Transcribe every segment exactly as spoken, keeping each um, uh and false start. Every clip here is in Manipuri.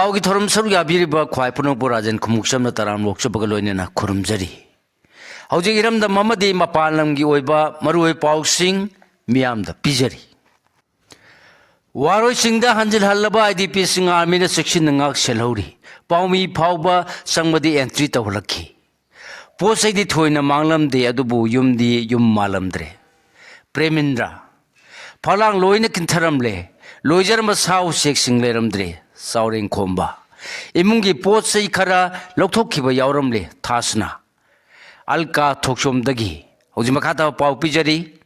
ꯄꯥꯎꯒꯤ ꯊꯧꯔꯝ ꯁꯔꯨꯛ ꯌꯥꯕꯤꯔꯤꯕ ꯈ꯭ꯋꯥꯏ ꯄꯨꯝꯅꯃꯛꯄꯨ ꯔꯥꯖꯦꯟ ꯈꯨꯃꯨꯛꯆꯝꯅ ꯇꯔꯥꯝꯅ ꯑꯣꯛꯆꯕꯒ ꯂꯣꯏꯅꯅ ꯈꯨꯔꯨꯝꯖꯔꯤ꯫ ꯍꯧꯖꯤꯛ ꯏꯔꯝꯗꯝ ꯑꯃꯗꯤ ꯃꯄꯥꯟ ꯂꯝꯒꯤ ꯑꯣꯏꯕ ꯃꯔꯨꯑꯣꯏꯕ ꯄꯥꯎꯁꯤꯡ ꯃꯤꯌꯥꯝꯗ ꯄꯤꯖꯔꯤ꯫ ꯋꯥꯔꯣꯏꯁꯤꯡꯗ ꯍꯟꯖꯤꯜꯍꯜꯂꯕ IDPꯁꯤꯡ armyꯅ ꯆꯦꯛꯁꯤꯟꯅ ꯉꯥꯛ ꯁꯦꯜꯍꯧꯔꯤ꯫ ꯄꯥꯎꯃꯤ ꯐꯥꯎꯕ ꯆꯪꯕꯗꯤ entry ꯇꯧꯍꯜꯂꯛꯈꯤ꯫ ꯄꯣꯠ ꯆꯩꯗꯤ ꯊꯣꯏꯅ ꯃꯥꯡꯂꯝꯗꯦ, ꯑꯗꯨꯕꯨ ꯌꯨꯝꯗꯤ ꯌꯨꯝ ꯃꯥꯜꯂꯝꯗ꯭ꯔꯦ꯫ ꯄ꯭ꯔꯦꯃꯤꯟꯗ꯭ꯔ, ꯐꯛꯂꯥꯡ ꯂꯣꯏꯅ ꯀꯤꯟꯊꯔꯝꯂꯦ꯫ ꯂꯣꯏꯖꯔꯝꯕ ꯁꯥ ꯎꯆꯦꯛꯁꯤꯡ ꯂꯩꯔꯝꯗ꯭ꯔꯦ꯫ ꯆꯥꯎꯔꯦꯟ ꯈꯣꯝꯕ, ꯏꯃꯨꯡꯒꯤ ꯄꯣꯠ ꯆꯩ ꯈꯔ ꯂꯧꯊꯣꯛꯈꯤꯕ ꯌꯥꯎꯔꯝꯂꯦ꯫ ꯊꯥꯁꯅ, ꯑꯜꯀꯥ ꯊꯣꯛꯆꯣꯝꯗꯒꯤ꯫ ꯍꯧꯖꯤꯛ ꯃꯈꯥ ꯇꯥꯕ ꯄꯥꯎ ꯄꯤꯖꯔꯤ꯫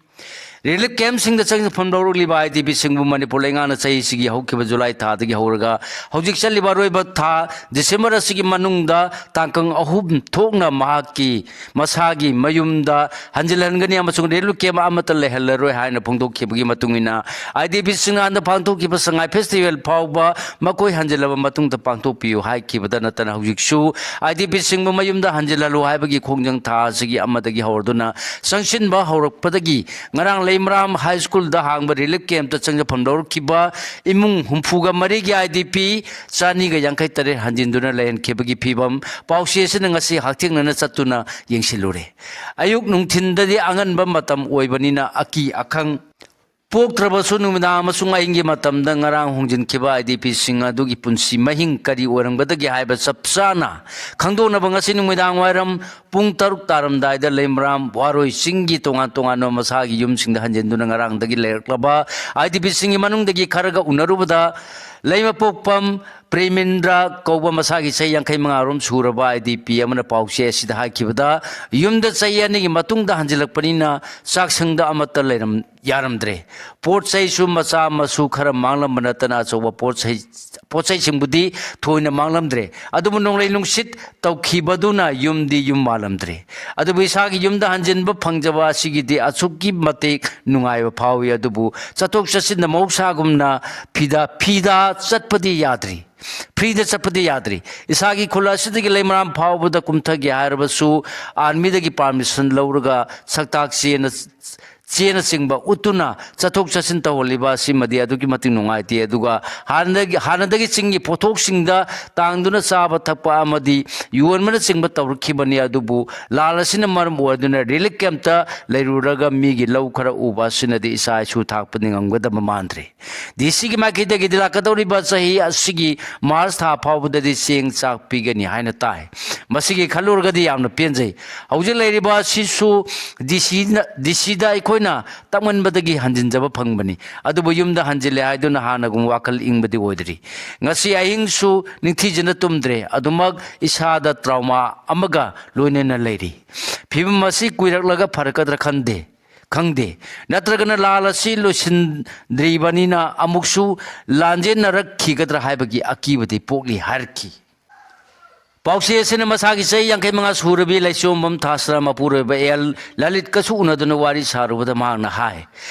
Relief campꯁꯤꯡꯗ ꯆꯪꯖꯐꯝ ꯂꯧꯔꯛꯂꯤꯕ IDPꯁꯤꯡꯕꯨ ꯃꯅꯤꯄꯨꯔ ꯂꯩꯉꯥꯛꯅ ꯆꯍꯤꯁꯤꯒꯤ ꯍꯧꯈꯤꯕ ꯖꯨꯂꯥꯏ ꯊꯥꯗꯒꯤ ꯍꯧꯔꯒ ꯍꯧꯖꯤꯛ ꯆꯠꯂꯤꯕ ꯑꯔꯣꯏꯕ ꯊꯥ ꯗꯤꯁꯦꯝꯕꯔ ꯑꯁꯤꯒꯤ ꯃꯅꯨꯡꯗ ꯇꯥꯡꯀꯛ ꯑꯍꯨꯝ ꯊꯣꯛꯅ ꯃꯍꯥꯛꯀꯤ ꯃꯁꯥꯒꯤ ꯃꯌꯨꯝꯗ ꯍꯟꯖꯤꯜꯍꯟꯒꯅꯤ ꯑꯃꯁꯨꯡ relief camp ꯑꯃꯠꯇ ꯂꯩꯍꯜꯂꯔꯣꯏ ꯍꯥꯏꯅ ꯐꯣꯡꯗꯣꯛꯈꯤꯕꯒꯤ ꯃꯇꯨꯡ ꯏꯟꯅ, IDPꯁꯤꯡꯅ ꯍꯟꯗꯛ ꯄꯥꯡꯊꯣꯛꯈꯤꯕ ꯁꯉꯥꯏ festival ꯐꯥꯎꯕ ꯃꯈꯣꯏ ꯍꯟꯖꯤꯜꯂꯕ ꯃꯇꯨꯡꯗ ꯄꯥꯡꯊꯣꯛꯄꯤꯌꯨ ꯍꯥꯏꯈꯤꯕꯗ ꯅꯠꯇꯅ, ꯍꯧꯖꯤꯛꯁꯨ IDPꯁꯤꯡꯕꯨ ꯃꯌꯨꯝꯗ ꯍꯟꯖꯤꯜꯍꯜꯂꯨ ꯍꯥꯏꯕꯒꯤ ꯈꯣꯡꯖꯪ ꯊꯥ ꯑꯁꯤꯒꯤ ꯑꯃꯗꯒꯤ ꯍꯧꯔꯗꯨꯅ ꯆꯪꯁꯤꯟꯕ ꯍꯧꯔꯛꯄꯗꯒꯤ ꯉꯔꯥꯡ ꯂꯩꯃꯔꯥꯝ ꯍꯥꯏ ꯁ꯭ꯀꯨꯜꯗ ꯍꯥꯡꯕ relief campꯇ ꯆꯪꯖꯐꯝ ꯂꯧꯔꯛꯈꯤꯕ ꯏꯃꯨꯡ ꯍꯨꯝꯐꯨꯒ ꯃꯔꯤꯒꯤ IDP ꯆꯅꯤꯒ ꯌꯥꯡꯈꯩ ꯇꯔꯦꯠ ꯍꯟꯖꯤꯟꯗꯨꯅ ꯂꯩꯍꯟꯈꯤꯕꯒꯤ ꯐꯤꯕꯝ ꯄꯥꯎꯆꯦ ꯑꯁꯤꯅ ꯉꯁꯤ ꯍꯛꯊꯦꯡꯅꯅ ꯆꯠꯇꯨꯅ ꯌꯦꯡꯁꯤꯜꯂꯨꯔꯦ꯫ ꯑꯌꯨꯛ ꯅꯨꯡꯊꯤꯟꯗꯗꯤ ꯑꯉꯟꯕ ꯃꯇꯝ ꯑꯣꯏꯕꯅꯤꯅ ꯑꯀꯤ ꯑꯈꯪ ꯄꯣꯛꯇ꯭ꯔꯕꯁꯨ, ꯅꯨꯃꯤꯗꯥꯡ ꯑꯃꯁꯨꯡ ꯑꯍꯤꯡꯒꯤ ꯃꯇꯝꯗ ꯉꯔꯥꯡ ꯍꯣꯡꯖꯤꯟꯈꯤꯕ IDPꯁꯤꯡ ꯑꯗꯨꯒꯤ ꯄꯨꯟꯁꯤ ꯃꯍꯤꯡ ꯀꯔꯤ ꯑꯣꯏꯔꯝꯒꯗꯒꯦ ꯍꯥꯏꯕ ꯆꯞ ꯆꯥꯅ ꯈꯪꯗꯣꯛꯅꯕ ꯉꯁꯤ ꯅꯨꯃꯤꯗꯥꯡ ꯋꯥꯏꯔꯝ ꯄꯨꯡ ꯇꯔꯨꯛ ꯇꯥꯔꯝꯗꯥꯏꯗ ꯂꯩꯃꯔꯥꯝ ꯋꯥꯔꯣꯏ ꯆꯤꯡꯒꯤ ꯇꯣꯉꯥꯟ ꯇꯣꯉꯥꯟꯕ ꯃꯁꯥꯒꯤ ꯌꯨꯝꯁꯤꯡꯗ ꯍꯟꯖꯤꯟꯗꯨꯅ ꯉꯔꯥꯡꯗꯒꯤ ꯂꯩꯔꯛꯂꯕ IDPꯁꯤꯡꯒꯤ ꯃꯅꯨꯡꯗꯒꯤ ꯈꯔꯒ ꯎꯅꯔꯨꯕꯗ, ꯂꯩꯃꯄꯣꯛꯄꯝ ꯄ꯭ꯔꯦꯃꯤꯟꯗ꯭ꯔ ꯀꯧꯕ ꯃꯁꯥꯒꯤ ꯆꯍꯤ ꯌꯥꯡꯈꯩ ꯃꯉꯥ ꯔꯣꯝ ꯁꯨꯔꯕ IDP ꯑꯃꯅ ꯄꯥꯎꯆꯦ ꯑꯁꯤꯗ ꯍꯥꯏꯈꯤꯕꯗ, ꯌꯨꯝꯗ ꯆꯍꯤ ꯑꯅꯤꯒꯤ ꯃꯇꯨꯡꯗ ꯍꯟꯖꯤꯜꯂꯛꯄꯅꯤꯅ ꯆꯥꯛꯁꯪꯗ ꯑꯃꯠꯇ ꯂꯩꯔꯝ-, ꯌꯥꯔꯝꯗ꯭ꯔꯦ꯫ ꯄꯣꯠ ꯆꯩꯁꯨ ꯃꯆꯥ ꯃꯁꯨ ꯈꯔ ꯃꯥꯡꯂꯝꯕ ꯅꯠꯇꯅ ꯑꯆꯧꯕ ꯄꯣꯠ ꯆꯩ, ꯄꯣꯠ ꯆꯩꯁꯤꯡꯕꯨꯗꯤ ꯊꯣꯏꯅ ꯃꯥꯡꯂꯝꯗ꯭ꯔꯦ꯫ ꯑꯗꯨꯕꯨ ꯅꯣꯡꯂꯩ ꯅꯨꯡꯁꯤꯠ ꯇꯧꯈꯤꯕꯗꯨꯅ ꯌꯨꯝꯗꯤ ꯌꯨꯝ ꯃꯥꯜꯂꯝꯗ꯭ꯔꯦ꯫ ꯑꯗꯨꯕꯨ ꯏꯁꯥꯒꯤ ꯌꯨꯝꯗ ꯍꯟꯖꯤꯟꯕ ꯐꯪꯖꯕ ꯑꯁꯤꯒꯤꯗꯤ ꯑꯁꯨꯛꯀꯤ ꯃꯇꯤꯛ ꯅꯨꯡꯉꯥꯏꯕ ꯐꯥꯎꯏ꯫ ꯑꯗꯨꯕꯨ ꯆꯠꯊꯣꯛ ꯆꯠꯁꯤꯟꯗ ꯃꯍꯧꯁꯥꯒꯨꯝꯅ ꯐꯤꯗ, ꯐꯤꯗ ꯆꯠꯄꯗꯤ ꯌꯥꯗ꯭ꯔꯤ꯫ Freeꯗ ꯆꯠꯄꯗꯤ ꯌꯥꯗ꯭ꯔꯤ꯫ ꯏꯁꯥꯒꯤ ꯈꯨꯜ ꯑꯁꯤꯗꯒꯤ ꯂꯩꯃꯔꯥꯝ ꯐꯥꯎꯕꯗ ꯀꯨꯝꯊꯒꯦ ꯍꯥꯏꯔꯕꯁꯨ armyꯗꯒꯤ permission ꯂꯧꯔꯒ ꯁꯛꯇꯥꯛ ꯆꯦꯅ ꯆꯦꯅꯆꯤꯡꯕ ꯎꯠꯇꯨꯅ ꯆꯠꯊꯣꯛ ꯆꯠꯁꯤꯟ ꯇꯧꯍꯜꯂꯤꯕ ꯑꯁꯤꯃꯗꯤ ꯑꯗꯨꯛꯀꯤ ꯃꯇꯤꯛ ꯅꯨꯡꯉꯥꯏꯇꯦ꯫ ꯑꯗꯨꯒ ꯍꯥꯟꯅꯗꯒꯤ, ꯍꯥꯟꯅꯗꯒꯤ ꯆꯤꯡꯒꯤ ꯄꯣꯠꯊꯣꯛꯁꯤꯡꯗ ꯇꯥꯡꯗꯨꯅ ꯆꯥꯕ ꯊꯛꯄ ꯑꯃꯗꯤ ꯌꯣꯟꯕꯅꯆꯤꯡꯕ ꯇꯧꯔꯛꯈꯤꯕꯅꯤ꯫ ꯑꯗꯨꯕꯨ ꯂꯥꯟ ꯑꯁꯤꯅ ꯃꯔꯝ ꯑꯣꯏꯗꯨꯅ relief camp ꯇ ꯂꯩꯔꯨꯔꯒ ꯃꯤꯒꯤ ꯂꯧ ꯈꯔ ꯎꯕ ꯑꯁꯤꯅꯗꯤ ꯏꯆꯥ ꯏꯁꯨ ꯊꯥꯛꯄꯗꯤ ꯉꯝꯒꯗꯕ ꯃꯥꯟꯗ꯭ꯔꯦ꯫ ꯗꯤ ꯁꯤꯒꯤ ꯃꯥꯏꯀꯩꯗꯒꯤꯗꯤ ꯂꯥꯛꯀꯗꯧꯔꯤꯕ ꯆꯍꯤ ꯑꯁꯤꯒꯤ ꯃꯥꯔꯆ ꯊꯥ ꯐꯥꯎꯕꯗꯗꯤ ꯆꯦꯡ ꯆꯥꯛ ꯄꯤꯒꯅꯤ ꯍꯥꯏꯅ ꯇꯥꯏ꯫ ꯃꯁꯤꯒꯤ ꯈꯜꯂꯨꯔꯒꯗꯤ ꯌꯥꯝꯅ ꯄꯦꯟꯖꯩ꯫ ꯍꯧꯖꯤꯛ ꯂꯩꯔꯤꯕ ꯑꯁꯤꯁꯨ ꯗꯤ ꯁꯤꯅ, ꯗꯤ ꯁꯤꯗ ꯑꯩꯈꯣꯏꯅ ꯇꯛꯃꯟꯕꯗꯒꯤ ꯍꯟꯖꯤꯟꯖꯕ ꯐꯪꯕꯅꯤ꯫ ꯑꯗꯨꯕꯨ ꯌꯨꯝꯗ ꯍꯟꯖꯤꯜꯂꯦ ꯍꯥꯏꯗꯨꯅ ꯍꯥꯟꯅꯒꯨꯝ ꯋꯥꯈꯜ ꯏꯪꯕꯗꯤ ꯑꯣꯏꯗ꯭ꯔꯤ꯫ ꯉꯁꯤ ꯑꯍꯤꯡꯁꯨ ꯅꯤꯡꯊꯤꯖꯅ ꯇꯨꯝꯗ꯭ꯔꯦ꯫ ꯑꯗꯨꯃꯛ ꯏꯁꯥꯗ trauma ꯑꯃꯒ ꯂꯣꯏꯅꯅ ꯂꯩꯔꯤ꯫ ꯐꯤꯕꯝ ꯑꯁꯤ ꯀꯨꯏꯔꯛꯂꯒ ꯐꯔꯛꯀꯗ꯭ꯔꯥ ꯈꯟꯗꯦ, ꯈꯪꯗꯦ꯫ ꯅꯠꯇ꯭ꯔꯒꯅ ꯂꯥꯟ ꯑꯁꯤ ꯂꯣꯏꯁꯤꯟꯗ꯭ꯔꯤꯕꯅꯤꯅ ꯑꯃꯨꯛꯁꯨ ꯂꯥꯟꯖꯦꯟꯅꯔꯛꯈꯤꯒꯗ꯭ꯔꯥ ꯍꯥꯏꯕꯒꯤ ꯑꯀꯤꯕꯗꯤ ꯄꯣꯛꯂꯤ ꯍꯥꯏꯔꯛꯈꯤ꯫ ꯄꯥꯎꯆꯦ ꯑꯁꯤꯅ ꯃꯁꯥꯒꯤ ꯆꯍꯤ ꯌꯥꯡꯈꯩ ꯃꯉꯥ ꯁꯨꯔꯕꯤ ꯂꯩꯆꯣꯝꯕꯝ ꯊꯥꯁ꯭ꯔꯥ ꯃꯄꯨꯔꯣꯏꯕ ꯑꯦꯜ ꯂꯂꯤꯠꯀꯁꯨ ꯎꯅꯗꯨꯅ ꯋꯥꯔꯤ ꯁꯥꯔꯨꯕꯗ ꯃꯍꯥꯛꯅ ꯍꯥꯏ,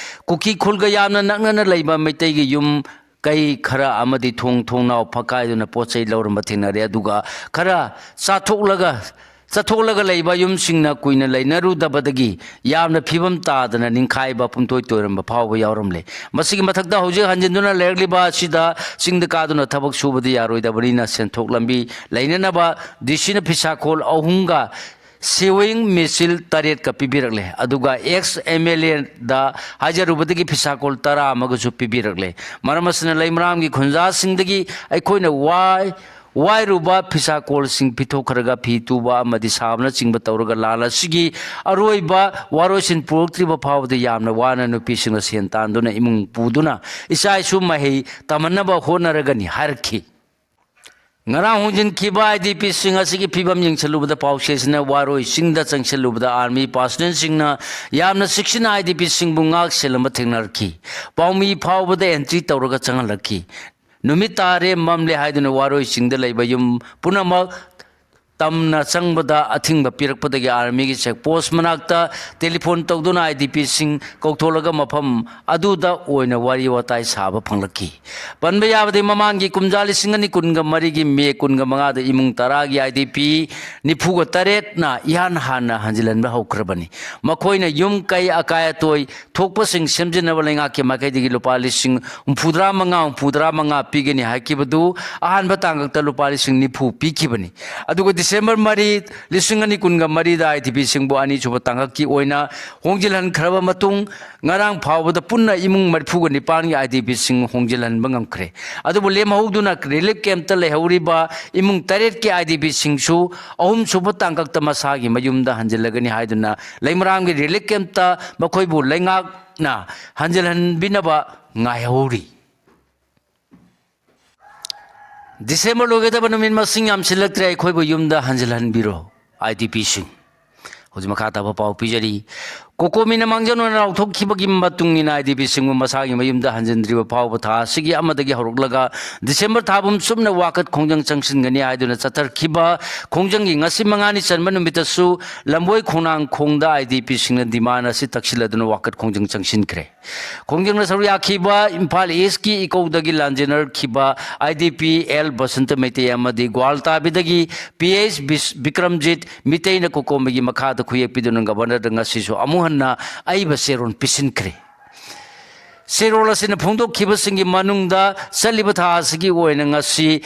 ꯀꯨꯀꯤ ꯈꯨꯜꯒ ꯌꯥꯝꯅ ꯅꯛꯅꯅ ꯂꯩꯕ ꯃꯩꯇꯩꯒꯤ ꯌꯨꯝ ꯀꯩ ꯈꯔ ꯑꯃꯗꯤ ꯊꯣꯡ ꯊꯣꯡꯅꯥꯎ ꯐꯛꯀꯥꯏꯗꯨꯅ ꯄꯣꯠ ꯆꯩ ꯂꯧꯔꯝꯕ ꯊꯦꯡꯅꯔꯦ꯫ ꯑꯗꯨꯒ ꯈꯔ ꯆꯥꯊꯣꯛꯂꯒ, ꯆꯠꯊꯣꯛꯂꯒ ꯂꯩꯕ ꯌꯨꯝꯁꯤꯡꯅ ꯀꯨꯏꯅ ꯂꯩꯅꯔꯨꯗꯕꯗꯒꯤ ꯌꯥꯝꯅ ꯐꯤꯕꯝ ꯇꯥꯗꯅ ꯅꯤꯡꯈꯥꯏꯕ, ꯄꯨꯝꯇꯣꯏ ꯇꯣꯏꯔꯝꯕ ꯐꯥꯎꯕ ꯌꯥꯎꯔꯝꯂꯦ꯫ ꯃꯁꯤꯒꯤ ꯃꯊꯛꯇ ꯍꯧꯖꯤꯛ ꯍꯟꯖꯤꯟꯗꯨꯅ ꯂꯩꯔꯛꯂꯤꯕ ꯑꯁꯤꯗ ꯆꯤꯡꯗ ꯀꯥꯗꯨꯅ ꯊꯕꯛ ꯁꯨꯕꯗꯤ ꯌꯥꯔꯣꯏꯗꯕꯅꯤꯅ ꯁꯦꯟꯊꯣꯛ ꯂꯝꯕꯤ ꯂꯩꯅꯅꯕ ꯗꯤ ꯁꯤꯅ ꯐꯤꯁꯥꯈꯣꯜ ꯑꯍꯨꯝꯒ sewing machine ꯇꯔꯦꯠꯀ ꯄꯤꯕꯤꯔꯛꯂꯦ꯫ ꯑꯗꯨꯒ ꯑꯦꯛꯁ ꯑꯦꯝ ꯑꯦꯜ ꯑꯦꯗ ꯍꯥꯏꯖꯔꯨꯕꯗꯒꯤ ꯐꯤꯁꯥꯀꯣꯜ ꯇꯔꯥ ꯑꯃꯒꯁꯨ ꯄꯤꯕꯤꯔꯛꯂꯦ꯫ ꯃꯔꯝ ꯑꯁꯤꯅ ꯂꯩꯃꯔꯥꯝꯒꯤ ꯈꯨꯟꯖꯥꯁꯤꯡꯗꯒꯤ ꯑꯩꯈꯣꯏꯅ ꯋꯥꯏ-, ꯋꯥꯏꯔꯨꯕ ꯐꯤꯁꯥꯀꯣꯜꯁꯤꯡ ꯄꯤꯊꯣꯛꯈ꯭ꯔꯒ ꯐꯤ ꯇꯨꯕ ꯑꯃꯗꯤ ꯁꯥꯕꯅꯆꯤꯡꯕ ꯇꯧꯔꯒ ꯂꯥꯟ ꯑꯁꯤꯒꯤ ꯑꯔꯣꯏꯕ ꯋꯥꯔꯣꯏꯁꯤꯟ ꯄꯨꯔꯛꯇ꯭ꯔꯤꯕ ꯐꯥꯎꯕꯗ ꯌꯥꯝꯅ ꯋꯥꯅ ꯅꯨꯄꯤꯁꯤꯡꯅ ꯁꯦꯟ ꯇꯥꯟꯗꯨꯅ ꯏꯃꯨꯡ ꯄꯨꯗꯨꯅ ꯏꯆꯥ ꯏꯁꯨ ꯃꯍꯩ ꯇꯝꯍꯟꯅꯕ ꯍꯣꯠꯅꯔꯒꯅꯤ ꯍꯥꯏꯔꯛꯈꯤ꯫ ꯉꯔꯥꯡ ꯍꯣꯡꯖꯤꯟꯈꯤꯕ ꯑꯥꯏ ꯗꯤ ꯄꯤꯁꯤꯡ ꯑꯁꯤꯒꯤ ꯐꯤꯕꯝ ꯌꯦꯡꯁꯤꯜꯂꯨꯕꯗ ꯄꯥꯎꯆꯦꯁꯤꯅ ꯋꯥꯔꯣꯏ ꯆꯤꯡꯗ ꯆꯪꯁꯤꯜꯂꯨꯕꯗ ꯑꯥꯔꯃꯤ ꯄꯥꯔꯁꯅꯦꯜꯁꯤꯡꯅ ꯌꯥꯝꯅ ꯆꯦꯛꯁꯤꯟꯅ ꯑꯥꯏ ꯗꯤ ꯄꯤꯁꯤꯡꯕꯨ ꯉꯥꯛ ꯁꯦꯜꯂꯝꯕ ꯊꯦꯡꯅꯔꯛꯈꯤ꯫ ꯄꯥꯎꯃꯤ ꯐꯥꯎꯕꯗ ꯑꯦꯟꯇ꯭ꯔꯤ ꯇꯧꯔꯒ ꯆꯪꯍꯜꯂꯛꯈꯤ꯫ ꯅꯨꯃꯤꯠ ꯇꯥꯔꯦ ꯃꯝꯂꯦ ꯍꯥꯏꯗꯨꯅ ꯋꯥꯔꯣꯏ ꯆꯤꯡꯗ ꯂꯩꯕ ꯌꯨꯝ ꯄꯨꯝꯅꯃꯛ ꯇꯝꯅ ꯆꯪꯕꯗ ꯑꯊꯤꯡꯕ ꯄꯤꯔꯛꯄꯗꯒꯤ ꯑꯥꯔꯃꯤꯒꯤ ꯆꯦꯛ ꯄꯣꯁ ꯃꯅꯥꯛꯇ ꯇꯦꯂꯤꯐꯣꯟ ꯇꯧꯗꯨꯅ ꯑꯥꯏ ꯗꯤ ꯄꯤꯁꯤꯡ ꯀꯧꯊꯣꯛꯂꯒ ꯃꯐꯝ ꯑꯗꯨꯗ ꯑꯣꯏꯅ ꯋꯥꯔꯤ ꯋꯥꯇꯥꯏ ꯁꯥꯕ ꯐꯪꯂꯛꯈꯤ꯫ ꯄꯟꯕ ꯌꯥꯕꯗꯤ ꯃꯃꯥꯡꯒꯤ ꯀꯨꯝꯖꯥ ꯂꯤꯁꯤꯡ ꯑꯅꯤ ꯀꯨꯟꯒ ꯃꯔꯤꯒꯤ ꯃꯦ ꯀꯨꯟꯒ ꯃꯉꯥꯗ ꯏꯃꯨꯡ ꯇꯔꯥꯒꯤ ꯑꯥꯏ ꯗꯤ ꯄꯤ ꯅꯤꯐꯨꯒ ꯇꯔꯦꯠꯅ ꯏꯍꯥꯟ ꯍꯥꯟꯅ ꯍꯟꯖꯤꯜꯍꯟꯕ ꯍꯧꯈ꯭ꯔꯕꯅꯤ꯫ ꯃꯈꯣꯏꯅ ꯌꯨꯝ ꯀꯩ ꯑꯀꯥꯏ ꯑꯇꯣꯏ ꯊꯣꯛꯄꯁꯤꯡ ꯁꯦꯝꯖꯤꯟꯅꯕ ꯂꯩꯉꯥꯛꯀꯤ ꯃꯥꯏꯀꯩꯗꯒꯤ ꯂꯨꯄꯥ ꯂꯤꯁꯤꯡ ꯍꯨꯝꯐꯨꯇꯔꯥ ꯃꯉꯥ, ꯍꯨꯝꯐꯨꯇꯔꯥ ꯃꯉꯥ ꯄꯤꯒꯅꯤ ꯍꯥꯏꯈꯤꯕꯗꯨ ꯑꯍꯥꯟꯕ ꯇꯥꯡꯀꯛꯇ ꯂꯨꯄꯥ ꯂꯤꯁꯤꯡ ꯅꯤꯐꯨ ꯄꯤꯈꯤꯕꯅꯤ꯫ ꯑꯗꯨꯒ ꯗꯤꯁꯦꯝꯕꯔ ꯃꯔꯤ, ꯂꯤꯁꯤꯡ ꯑꯅꯤ ꯀꯨꯟꯒ ꯃꯔꯤꯗ ꯑꯥꯏ ꯗꯤ ꯄꯤꯁꯤꯡꯕꯨ ꯑꯅꯤꯁꯨꯕ ꯇꯥꯡꯀꯛꯀꯤ ꯑꯣꯏꯅ ꯍꯣꯡꯖꯤꯜꯍꯟꯈ꯭ꯔꯕ ꯃꯇꯨꯡ, ꯉꯔꯥꯡ ꯐꯥꯎꯕꯗ ꯄꯨꯟꯅ ꯏꯃꯨꯡ ꯃꯔꯤꯐꯨꯒ ꯅꯤꯄꯥꯟꯒꯤ ꯑꯥꯏ ꯗꯤ ꯄꯤꯁꯤꯡ ꯍꯣꯡꯖꯤꯜꯍꯟꯕ ꯉꯝꯈ꯭ꯔꯦ꯫ ꯑꯗꯨꯕꯨ ꯂꯦꯝꯍꯧꯗꯨꯅ ꯔꯤꯂꯤꯐ ꯀꯦꯝꯞꯇ ꯂꯩꯍꯧꯔꯤꯕ ꯏꯃꯨꯡ ꯇꯔꯦꯠꯀꯤ ꯑꯥꯏ ꯗꯤ ꯄꯤꯁꯤꯡꯁꯨ ꯑꯍꯨꯝꯁꯨꯕ ꯇꯥꯡꯀꯛꯇ ꯃꯁꯥꯒꯤ ꯃꯌꯨꯝꯗ ꯍꯟꯖꯤꯜꯂꯒꯅꯤ ꯍꯥꯏꯗꯨꯅ ꯂꯩꯃꯔꯥꯝꯒꯤ ꯔꯤꯂꯤꯐ ꯀꯦꯝꯞꯇ ꯃꯈꯣꯏꯕꯨ ꯂꯩꯉꯥꯛꯅ ꯍꯟꯖꯤꯜꯍꯟꯕꯤꯅꯕ ꯉꯥꯏꯍꯧꯔꯤ꯫ ꯗꯤꯁꯦꯝꯕꯔ ꯂꯣꯏꯒꯗꯕ ꯅꯨꯃꯤꯠ ꯃꯁꯤꯡ ꯌꯥꯝꯁꯤꯜꯂꯛꯇ꯭ꯔꯦ, ꯑꯩꯈꯣꯏꯕꯨ ꯌꯨꯝꯗ ꯍꯟꯖꯤꯜꯍꯟꯕꯤꯔꯣ, ꯑꯥꯏ ꯗꯤ ꯄꯤꯁꯤꯡ꯫ ꯍꯧꯖꯤꯛ ꯃꯈꯥ ꯇꯥꯕ ꯄꯥꯎ ꯄꯤꯖꯔꯤ꯫ ꯀꯣꯀꯣꯃꯤꯅ ꯃꯥꯡꯖꯧꯅꯅ ꯂꯥꯎꯊꯣꯛꯈꯤꯕꯒꯤ ꯃꯇꯨꯡ ꯏꯟꯅ, ꯑꯥꯏ ꯗꯤ ꯄꯤꯁꯤꯡꯕꯨ ꯃꯁꯥꯒꯤ ꯃꯌꯨꯝꯗ ꯍꯟꯖꯤꯟꯗ꯭ꯔꯤꯕ ꯐꯥꯎꯕ ꯊꯥ ꯑꯁꯤꯒꯤ ꯑꯃꯗꯒꯤ ꯍꯧꯔꯛꯂꯒ ꯗꯤꯁꯦꯝꯕꯔ ꯊꯥ ꯄꯨꯝ ꯆꯨꯞꯅ ꯋꯥꯀꯠ ꯈꯣꯡꯖꯪ ꯆꯪꯁꯤꯟꯒꯅꯤ ꯍꯥꯏꯗꯨꯅ ꯆꯠꯊꯔꯛꯈꯤꯕ ꯈꯣꯡꯖꯪꯒꯤ ꯉꯁꯤ ꯃꯉꯥꯅꯤ ꯆꯟꯕ ꯅꯨꯃꯤꯠꯇꯁꯨ ꯂꯝꯕꯣꯏ ꯈꯣꯡꯅꯥꯡ ꯈꯣꯡꯗ ꯑꯥꯏ ꯗꯤ ꯄꯤꯁꯤꯡꯅ ꯗꯤꯃꯥꯟ ꯑꯁꯤ ꯇꯛꯁꯤꯜꯂꯗꯨꯅ ꯋꯥꯀꯠ ꯈꯣꯡꯖꯪ ꯆꯪꯁꯤꯟꯈ꯭ꯔꯦ꯫ ꯈꯣꯡꯖꯪꯗ ꯁꯔꯨꯛ ꯌꯥꯈꯤꯕ ꯏꯝꯐꯥꯜ ꯏꯁꯀꯤ ꯏꯀꯧꯗꯒꯤ ꯂꯥꯟꯖꯦꯟꯅꯔꯛꯈꯤꯕ I D P L Basanta Meitei ꯑꯃꯗꯤ ꯒ꯭ꯋꯥꯜꯇꯥꯕꯤꯗꯒꯤ ꯄꯤ ꯑꯦꯁ ꯕꯤꯁ-, ꯕꯤꯀ꯭ꯔꯝꯖꯤꯠ ꯃꯤꯇꯩꯅ ꯀꯣꯀꯣꯃꯤꯒꯤ ꯃꯈꯥꯗ ꯈꯨꯌꯦꯛ ꯄꯤꯗꯨꯅ ꯒꯕꯔꯅꯔꯗ ꯉꯁꯤꯁꯨ ꯑꯃꯨꯛ ꯍꯟꯅ ꯑꯏꯕ ꯆꯦꯔꯣꯜ ꯄꯤꯁꯤꯟꯈ꯭ꯔꯦ꯫ ꯆꯦꯔꯣꯜ ꯑꯁꯤꯅ ꯐꯣꯡꯗꯣꯛꯈꯤꯕꯁꯤꯡꯒꯤ ꯃꯅꯨꯡꯗ ꯆꯠꯂꯤꯕ ꯊꯥ ꯑꯁꯤꯒꯤ ꯑꯣꯏꯅ ꯉꯁꯤ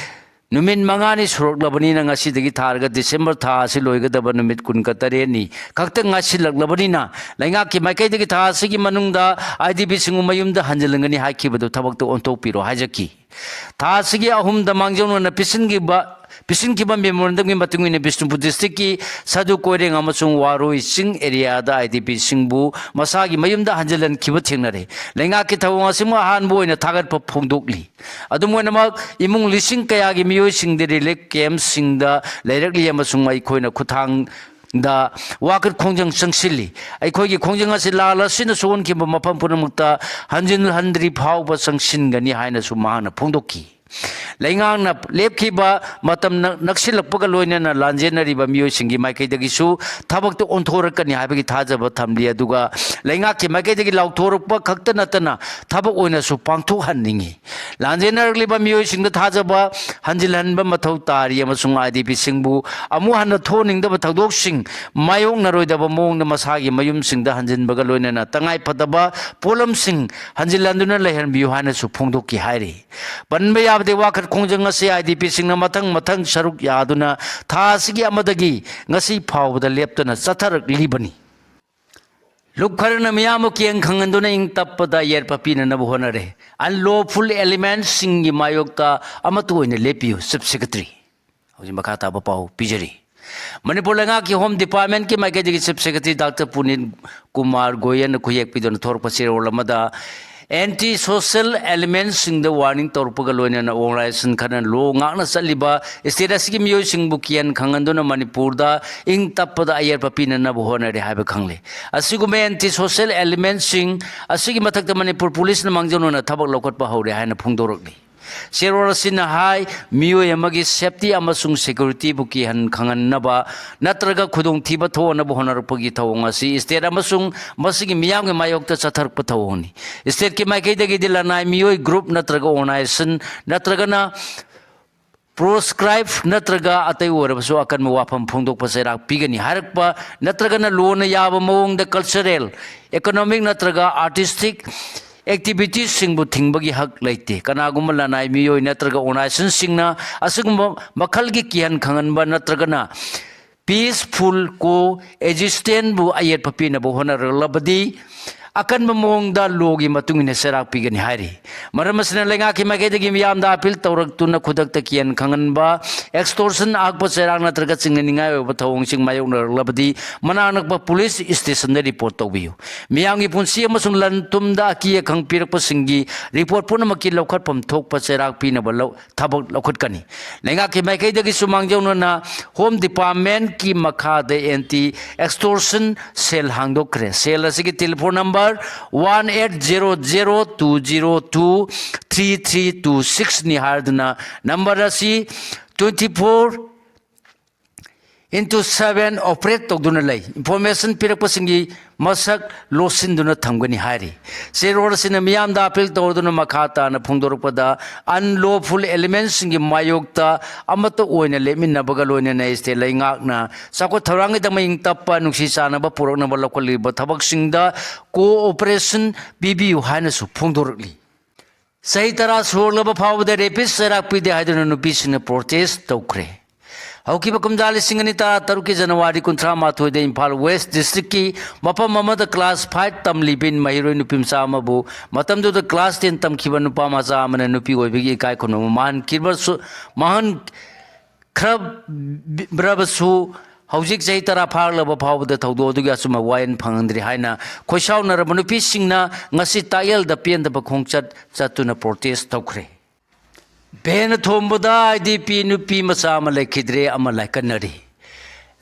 ꯅꯨꯃꯤꯠ ꯃꯉꯥꯅꯤ ꯁꯨꯔꯛꯂꯕꯅꯤꯅ, ꯉꯁꯤꯗꯒꯤ ꯊꯥꯔꯒ ꯗꯤꯁꯦꯝꯕꯔ ꯊꯥ ꯑꯁꯤ ꯂꯣꯏꯒꯗꯕ ꯅꯨꯃꯤꯠ ꯀꯨꯟꯒ ꯇꯔꯦꯠꯅꯤ ꯈꯛꯇ ꯉꯥꯏꯁꯤꯜꯂꯛꯂꯕꯅꯤꯅ, ꯂꯩꯉꯥꯛꯀꯤ ꯃꯥꯏꯀꯩꯗꯒꯤ ꯊꯥ ꯑꯁꯤꯒꯤ ꯃꯅꯨꯡꯗ ꯑꯥꯏ ꯗꯤ ꯄꯤꯁꯤꯡꯕꯨ ꯃꯌꯨꯝꯗ ꯍꯟꯖꯤꯜꯍꯟꯒꯅꯤ ꯍꯥꯏꯈꯤꯕꯗꯨ ꯊꯕꯛꯇ ꯑꯣꯟꯊꯣꯛꯄꯤꯔꯣ ꯍꯥꯏꯖꯈꯤ꯫ ꯊꯥ ꯑꯁꯤꯒꯤ ꯑꯍꯨꯝꯗ ꯃꯥꯡꯖꯧꯅꯅ ꯄꯤꯁꯤꯟꯈꯤꯕ, ꯄꯤꯁꯤꯟꯈꯤꯕ ꯃꯦꯃꯣꯔꯦꯟꯗꯝꯒꯤ ꯃꯇꯨꯡ ꯏꯟꯅ, ꯕꯤꯁꯅꯨꯄꯨꯔ ꯗꯤꯁꯇ꯭ꯔꯤꯛꯀꯤ ꯁꯥꯗꯨ ꯀꯣꯏꯔꯦꯡ ꯑꯃꯁꯨꯡ ꯋꯥꯔꯣꯏ ꯆꯤꯡ ꯑꯦꯔꯤꯌꯥꯗ ꯑꯥꯏ ꯗꯤ ꯄꯤꯁꯤꯡꯕꯨ ꯃꯁꯥꯒꯤ ꯃꯌꯨꯝꯗ ꯍꯟꯖꯤꯜꯍꯟꯈꯤꯕ ꯊꯦꯡꯅꯔꯦ꯫ ꯂꯩꯉꯥꯛꯀꯤ ꯊꯧꯑꯣꯡ ꯑꯁꯤꯃꯛ ꯑꯍꯥꯟꯕ ꯑꯣꯏꯅ ꯊꯥꯒꯠꯄ ꯐꯣꯡꯗꯣꯛꯂꯤ꯫ ꯑꯗꯨꯝ ꯑꯣꯏꯅꯃꯛ, ꯏꯃꯨꯡ ꯂꯤꯁꯤꯡ ꯀꯌꯥꯒꯤ ꯃꯤꯑꯣꯏꯁꯤꯡꯗꯤ ꯔꯤꯂꯤꯐ ꯀꯦꯝꯞꯁꯤꯡꯗ ꯂꯩꯔꯛꯂꯤ ꯑꯃꯁꯨꯡ ꯑꯩꯈꯣꯏꯅ ꯈꯨꯠꯊꯥꯡꯗ ꯋꯥꯀꯠ ꯈꯣꯡꯖꯪ ꯆꯪꯁꯤꯜꯂꯤ꯫ ꯑꯩꯈꯣꯏꯒꯤ ꯈꯣꯡꯖꯪ ꯑꯁꯤ ꯂꯥꯟ ꯑꯁꯤꯅ ꯁꯣꯛꯍꯟꯈꯤꯕ ꯃꯐꯝ ꯄꯨꯝꯅꯃꯛꯇ ꯍꯟꯖꯤꯟꯍꯟꯗ꯭ꯔꯤ ꯐꯥꯎꯕ ꯆꯪꯁꯤꯟꯒꯅꯤ ꯍꯥꯏꯅꯁꯨ ꯃꯍꯥꯛꯅ ꯐꯣꯡꯗꯣꯛꯈꯤ꯫ ꯂꯩꯉꯥꯛꯅ ꯂꯦꯞꯈꯤꯕ ꯃꯇꯝ ꯅꯛ- ꯅꯛꯁꯤꯜꯂꯛꯄꯒ ꯂꯣꯏꯅꯅ ꯂꯥꯟꯖꯦꯟꯅꯔꯤꯕ ꯃꯤꯑꯣꯏꯁꯤꯡꯒꯤ ꯃꯥꯏꯀꯩꯗꯒꯤꯁꯨ ꯊꯕꯛꯇ ꯑꯣꯟꯊꯣꯔꯛꯀꯅꯤ ꯍꯥꯏꯕꯒꯤ ꯊꯥꯖꯕ ꯊꯝꯂꯤ꯫ ꯑꯗꯨꯒ ꯂꯩꯉꯥꯛꯀꯤ ꯃꯥꯏꯀꯩꯗꯒꯤ ꯂꯥꯎꯊꯣꯔꯛꯄ ꯈꯛꯇ ꯅꯠꯇꯅ ꯊꯕꯛ ꯑꯣꯏꯅꯁꯨ ꯄꯥꯡꯊꯣꯛꯍꯟꯅꯤꯡꯏ꯫ ꯂꯥꯟꯖꯦꯟꯅꯔꯛꯂꯤꯕ ꯃꯤꯑꯣꯏꯁꯤꯡꯗ ꯊꯥꯖꯕ ꯍꯟꯖꯤꯜꯍꯟꯕ ꯃꯊꯧ ꯇꯥꯔꯤ ꯑꯃꯁꯨꯡ IDPꯁꯤꯡꯕꯨ ꯑꯃꯨꯛ ꯍꯟꯅ ꯊꯣꯛꯍꯟꯅꯤꯡꯗꯕ ꯊꯧꯗꯣꯛꯁꯤꯡ ꯃꯥꯌꯣꯛꯅꯔꯣꯏꯗꯕ ꯃꯑꯣꯡꯗ ꯃꯁꯥꯒꯤ ꯃꯌꯨꯝꯁꯤꯡꯗ ꯍꯟꯖꯤꯟꯕꯒ ꯂꯣꯏꯅꯅ ꯇꯉꯥꯏꯐꯗꯕ ꯄꯣꯠꯂꯝꯁꯤꯡ ꯍꯟꯖꯤꯜꯍꯟꯗꯨꯅ ꯂꯩꯍꯟꯕꯤꯌꯨ ꯍꯥꯏꯅꯁꯨ ꯐꯣꯡꯗꯣꯛꯈꯤ ꯍꯥꯏꯔꯤ꯫ ꯄꯟꯕ ꯌꯥꯕꯗꯤ, ꯋꯥꯈꯠ ꯈꯣꯡꯖꯪ ꯑꯁꯤ IDPꯁꯤꯡꯅ ꯃꯊꯪ ꯃꯊꯪ ꯁꯔꯨꯛ ꯌꯥꯗꯨꯅ ꯊꯥ ꯑꯁꯤꯒꯤ ꯑꯃꯗꯒꯤ ꯉꯁꯤ ꯐꯥꯎꯕꯗ ꯂꯦꯞꯇꯅ ꯆꯠꯊꯔꯛꯂꯤꯕꯅꯤ꯫ ꯂꯨꯞ ꯈꯔꯅ ꯃꯤꯌꯥꯝꯕꯨ ꯀꯤꯍꯟ ꯈꯪꯍꯟꯗꯨꯅ ꯏꯪ ꯇꯞꯄꯗ ꯑꯌꯦꯠꯄ ꯄꯤꯅꯅꯕ ꯍꯣꯠꯅꯔꯦ꯫ Unlawful elementsꯁꯤꯡꯒꯤ ꯃꯥꯌꯣꯛꯇ ꯑꯃꯠꯇ ꯑꯣꯏꯅ ꯂꯦꯞꯄꯤꯌꯨ, Chief Secretary꯫ ꯍꯧꯖꯤꯛ ꯃꯈꯥ ꯇꯥꯕ ꯄꯥꯎ ꯄꯤꯖꯔꯤ꯫ ꯃꯅꯤꯄꯨꯔ ꯂꯩꯉꯥꯛꯀꯤ Home Departmentꯀꯤ ꯃꯥꯏꯀꯩꯗꯒꯤ Chief Secretary Doctor ꯄꯨꯅꯤꯠ ꯀꯨꯃꯥꯔ ꯒꯣꯌꯜꯅ ꯈꯨꯌꯦꯛ ꯄꯤꯗꯨꯅ ꯊꯣꯔꯛꯄ ꯆꯦꯔꯣꯜ ꯑꯃꯗ, anti social elementsꯁꯤꯡꯗ warning ꯇꯧꯔꯛꯄꯒ ꯂꯣꯏꯅꯅ organization ꯈꯔꯅ law ꯉꯥꯛꯅ ꯆꯠꯂꯤꯕ state ꯑꯁꯤꯒꯤ ꯃꯤꯑꯣꯏꯁꯤꯡꯕꯨ ꯀꯤꯍꯟ ꯈꯪꯍꯟꯗꯨꯅ ꯃꯅꯤꯄꯨꯔꯗ ꯏꯪ ꯇꯞꯄꯗ ꯑꯌꯦꯠꯄ ꯄꯤꯅꯅꯕ ꯍꯣꯠꯅꯔꯤ ꯍꯥꯏꯕ ꯈꯪꯂꯦ꯫ ꯑꯁꯤꯒꯨꯝꯕ anti social elementsꯁꯤꯡ ꯑꯁꯤꯒꯤ ꯃꯊꯛꯇ ꯃꯅꯤꯄꯨꯔ ꯄꯨꯂꯤꯁꯅ ꯃꯥꯡꯖꯧꯅꯅ ꯊꯕꯛ ꯂꯧꯈꯠꯄ ꯍꯧꯔꯦ ꯍꯥꯏꯅ ꯐꯣꯡꯗꯣꯔꯛꯂꯤ꯫ ꯆꯦꯔꯣꯜ ꯑꯁꯤꯅ ꯍꯥꯏ, ꯃꯤꯑꯣꯏ ꯑꯃꯒꯤ safety ꯑꯃꯁꯨꯡ securityꯕꯨ ꯀꯤꯍꯟ ꯈꯪꯍꯟꯅꯕ ꯅꯠꯇ꯭ꯔꯒ ꯈꯨꯗꯣꯡꯊꯤꯕ ꯊꯣꯛꯍꯟꯅꯕ ꯍꯣꯠꯅꯔꯛꯄꯒꯤ ꯊꯧꯑꯣꯡ ꯑꯁꯤ state ꯑꯃꯁꯨꯡ ꯃꯁꯤꯒꯤ ꯃꯤꯌꯥꯝꯒꯤ ꯃꯥꯌꯣꯛꯇ ꯆꯠꯊꯔꯛꯄ ꯊꯧꯑꯣꯡꯅꯤ꯫ Stateꯀꯤ ꯃꯥꯏꯀꯩꯗꯒꯤꯗꯤ ꯂꯅꯥꯏ ꯃꯤꯑꯣꯏ group ꯅꯠꯇ꯭ꯔꯒ organization ꯅꯠꯇ꯭ꯔꯒꯅ proscribe ꯅꯠꯇ꯭ꯔꯒ ꯑꯇꯩ ꯑꯣꯏꯔꯕꯁꯨ ꯑꯀꯟꯕ ꯋꯥꯐꯝ ꯐꯣꯡꯗꯣꯛꯄ ꯆꯩꯔꯥꯛ ꯄꯤꯒꯅꯤ ꯍꯥꯏꯔꯛꯄ ꯅꯠꯇ꯭ꯔꯒꯅ lawꯅ ꯌꯥꯕ ꯃꯑꯣꯡꯗ cultural, economic ꯅꯠꯇ꯭ꯔꯒ artistic activitiesꯁꯤꯡꯕꯨ ꯊꯤꯡꯕꯒꯤ ꯍꯛ ꯂꯩꯇꯦ꯫ ꯀꯅꯥꯒꯨꯝꯕ ꯂꯅꯥꯏ ꯃꯤꯑꯣꯏ ꯅꯠꯇ꯭ꯔꯒ organizationꯁꯤꯡꯅ ꯑꯁꯤꯒꯨꯝꯕ ꯃꯈꯜꯒꯤ ꯀꯤꯍꯟ ꯈꯪꯍꯟꯕ ꯅꯠꯇ꯭ꯔꯒꯅ peaceful coexistence ꯕꯨ ꯑꯌꯦꯠꯄ ꯄꯤꯅꯕ ꯍꯣꯠꯅꯔꯛꯂꯕꯗꯤ ꯑꯀꯟꯕ ꯃꯑꯣꯡꯗ lawꯒꯤ ꯃꯇꯨꯡ ꯏꯟꯅ ꯆꯩꯔꯥꯛ ꯄꯤꯒꯅꯤ ꯍꯥꯏꯔꯤ꯫ ꯃꯔꯝ ꯑꯁꯤꯅ ꯂꯩꯉꯥꯛꯀꯤ ꯃꯥꯏꯀꯩꯗꯒꯤ ꯃꯤꯌꯥꯝꯗ appeal ꯇꯧꯔꯛꯇꯨꯅ ꯈꯨꯗꯛꯇ ꯀꯤꯍꯟ ꯈꯪꯍꯟꯕ, extortion, ꯑꯍꯛꯄ ꯆꯩꯔꯥꯛ ꯅꯠꯇ꯭ꯔꯒ ꯆꯤꯡꯅꯅꯤꯡꯉꯥꯏ ꯑꯣꯏꯕ ꯊꯧꯑꯣꯡꯁꯤꯡ ꯃꯥꯌꯣꯛꯅꯔꯛꯂꯕꯗꯤ ꯃꯅꯥꯛ ꯅꯛꯄ police stationꯗ report ꯇꯧꯕꯤꯌꯨ꯫ ꯃꯤꯌꯥꯝꯒꯤ ꯄꯨꯟꯁꯤ ꯑꯃꯁꯨꯡ ꯂꯟ ꯊꯨꯝꯗ ꯑꯀꯤ ꯑꯈꯪ ꯄꯤꯔꯛꯄꯁꯤꯡꯒꯤ report ꯄꯨꯝꯅꯃꯛꯀꯤ ꯂꯧꯈꯠꯐꯝ ꯊꯣꯛꯄ ꯆꯩꯔꯥꯛ ꯄꯤꯅꯕ ꯂꯧ-, ꯊꯕꯛ ꯂꯧꯈꯠꯀꯅꯤ꯫ ꯂꯩꯉꯥꯛꯀꯤ ꯃꯥꯏꯀꯩꯗꯒꯤꯁꯨ ꯃꯥꯡꯖꯧꯅꯅ Home Departmentꯀꯤ ꯃꯈꯥꯗ anti extortion cell ꯍꯥꯡꯗꯣꯛꯈ꯭ꯔꯦ꯫ Cell ꯑꯁꯤꯒꯤ telephone number number one eight zero zero two zero two three three two six ꯅꯤ ꯍꯥꯏꯗꯨꯅ number ꯑꯁꯤ twenty four into seven operate ꯇꯧꯗꯨꯅ ꯂꯩ꯫ Information ꯄꯤꯔꯛꯄꯁꯤꯡꯒꯤ ꯃꯁꯛ ꯂꯣꯠꯁꯤꯟꯗꯨꯅ ꯊꯝꯒꯅꯤ ꯍꯥꯏꯔꯤ꯫ ꯆꯦꯔꯣꯜ ꯑꯁꯤꯅ ꯃꯤꯌꯥꯝꯗ appeal ꯇꯧꯗꯨꯅ ꯃꯈꯥ ꯇꯥꯅ ꯐꯣꯡꯗꯣꯔꯛꯄꯗ, unlawful elementꯁꯤꯡꯒꯤ ꯃꯥꯌꯣꯛꯇ ꯑꯃꯠꯇ ꯑꯣꯏꯅ ꯂꯦꯞꯃꯤꯟꯅꯕꯒ ꯂꯣꯏꯅꯅ state ꯂꯩꯉꯥꯛꯅ ꯆꯥꯎꯈꯠ ꯊꯧꯔꯥꯡꯒꯤꯗꯃꯛ ꯏꯪ ꯇꯞꯄ, ꯅꯨꯡꯁꯤ ꯆꯥꯟꯅꯕ ꯄꯨꯔꯛꯅꯕ ꯂꯧꯈꯠꯂꯤꯕ ꯊꯕꯛꯁꯤꯡꯗ cooperation ꯄꯤꯕꯤꯌꯨ ꯍꯥꯏꯅꯁꯨ ꯐꯣꯡꯗꯣꯔꯛꯂꯤ꯫ ꯆꯍꯤ ꯇꯔꯥ ꯁꯨꯔꯛꯂꯕ ꯐꯥꯎꯕꯗ rapist ꯆꯩꯔꯥꯛ ꯄꯤꯗꯦ ꯍꯥꯏꯗꯨꯅ ꯅꯨꯄꯤꯁꯤꯡꯅ protest ꯇꯧꯈ꯭ꯔꯦ꯫ ꯍꯧꯈꯤꯕ ꯀꯨꯝꯖꯥ ꯂꯤꯁꯤꯡ ꯑꯅꯤ ꯇꯔꯥ ꯇꯔꯨꯛꯀꯤ ꯖꯅꯋꯥꯔꯤ ꯀꯨꯟꯊ꯭ꯔꯥ ꯃꯥꯊꯣꯏꯗ ꯏꯝꯐꯥꯜ West Districtꯀꯤ ꯃꯐꯝ ꯑꯃꯗ class five ꯇꯝꯂꯤꯕ ꯃꯍꯩꯔꯣꯏ ꯅꯨꯄꯤ ꯃꯆꯥ ꯑꯃꯕꯨ ꯃꯇꯝꯗꯨꯗ class ten ꯇꯝꯈꯤꯕ ꯅꯨꯄꯥ ꯃꯆꯥ ꯑꯃꯅ ꯅꯨꯄꯤ ꯑꯣꯏꯕꯒꯤ ꯏꯀꯥꯏ ꯈꯨꯝꯅꯕ ꯃꯥꯟꯈꯤꯕꯁꯨ, ꯃꯥꯟ-, ꯈ꯭ꯔꯕꯁꯨ ꯍꯧꯖꯤꯛ ꯆꯍꯤ ꯇꯔꯥ ꯐꯥꯔꯛꯂꯕ ꯐꯥꯎꯕꯗ ꯊꯧꯗꯣꯛ ꯑꯗꯨꯒꯤ ꯑꯆꯨꯝꯕ ꯋꯥꯌꯦꯜ ꯐꯪꯍꯟꯗ꯭ꯔꯤ ꯍꯥꯏꯅ ꯈꯣꯏꯁꯥꯎꯅꯔꯕ ꯅꯨꯄꯤꯁꯤꯡꯅ ꯉꯁꯤ ꯇꯥꯛꯌꯦꯜꯗ ꯄꯦꯟꯗꯕ ꯈꯣꯡꯆꯠ ꯆꯠꯇꯨꯅ protest ꯇꯧꯈ꯭ꯔꯦ꯫ Van ꯊꯣꯝꯕꯗ IDP ꯅꯨꯄꯤ ꯃꯆꯥ ꯑꯃ ꯂꯩꯈꯤꯗ꯭ꯔꯦ ꯑꯃ ꯂꯥꯏꯀꯠꯅꯔꯤ꯫